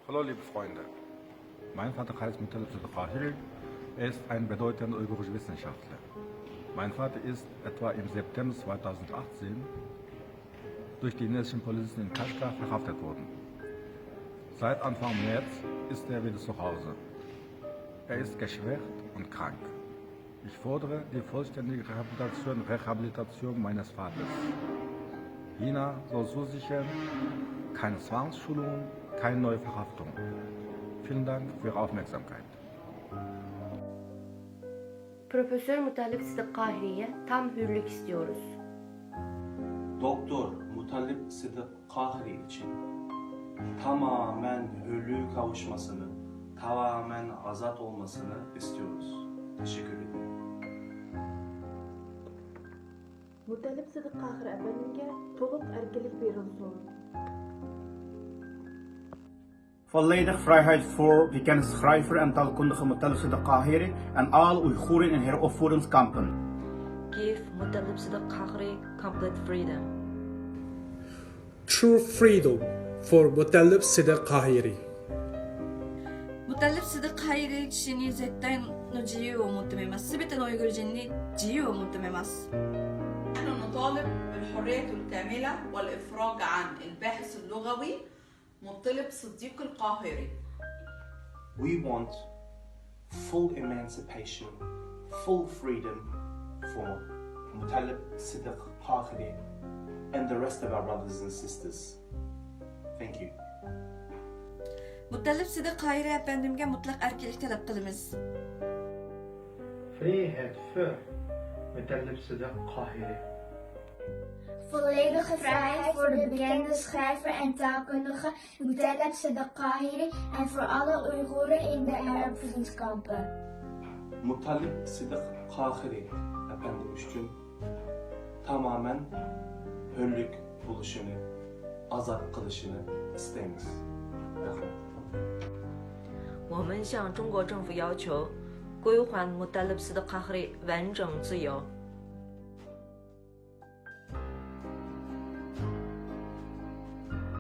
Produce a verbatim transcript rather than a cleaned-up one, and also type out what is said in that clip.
Hallo, liebe Freunde. Mein Vater heißt Muttalib Siddiq Qahiri. Er ist ein bedeutender uigurischer Wissenschaftler. Mein Vater ist etwa im September zweitausendachtzehn durch die chinesischen Polizisten in Kashgar verhaftet worden. Seit Anfang März ist er wieder zu Hause. Er ist geschwächt und krank. Ich fordere die vollständige Rehabilitation, Rehabilitation meines Vaters. China soll zusichern, keine Zwangsschulungen, keine neue Verhaftung. Vielen Dank für Ihre Aufmerksamkeit. Professör Muttalip Siddiq Qahiri'ye tam hürlük istiyoruz. Doktor Muttalip Siddiq Qahiri için tamamen hürlüğü kavuşmasını, tamamen azat olmasını istiyoruz. Teşekkür ederim. مۇتەللىپ سىدىق قاھىرى ئەپەندىمگە تولۇق ئەركىنلىك بېرىلسۇن. Volledig vrijheid voor bekende schrijver en taalkundige Muttalib Siddiq Qahiri en alle Oeigoeren in Herr Opvoedingskampen. Give Muttalib Siddiq Qahri complete freedom. True freedom for Muttalib Siddiq Qahiri. Muttalib Siddiq Qahiri 死に絶対の自由を求めます。すべてのウイグル人に自由を求めます。 نحن نطالب بالحرية الكاملة والإفراج عن الباحث اللغوي مطلب صديق القاهري. We want full emancipation, full freedom for Muttalib Siddiq Qahiri and the rest of our brothers and sisters. Thank you. Muttalib Siddiq Qahiri ئەپەندىمگە مۇتلەق ئەركىنلىك تەلەپ قىلىمىز. Vrijheid voor Muttalib Siddiq Qahiri. Volledige vrijheid voor de bekende schrijver en taalkundige Muttalib Siddiq Qahiri en voor alle Oeigoeren in de herbergingskampen. Muttalib Siddiq Qahiri efendim için tamamen hürlük buluşunu, azat kılışını isteymiz. Rahmet. 我们向中国政府要求归还 Muttalib Siddiq Qahri 完整自由。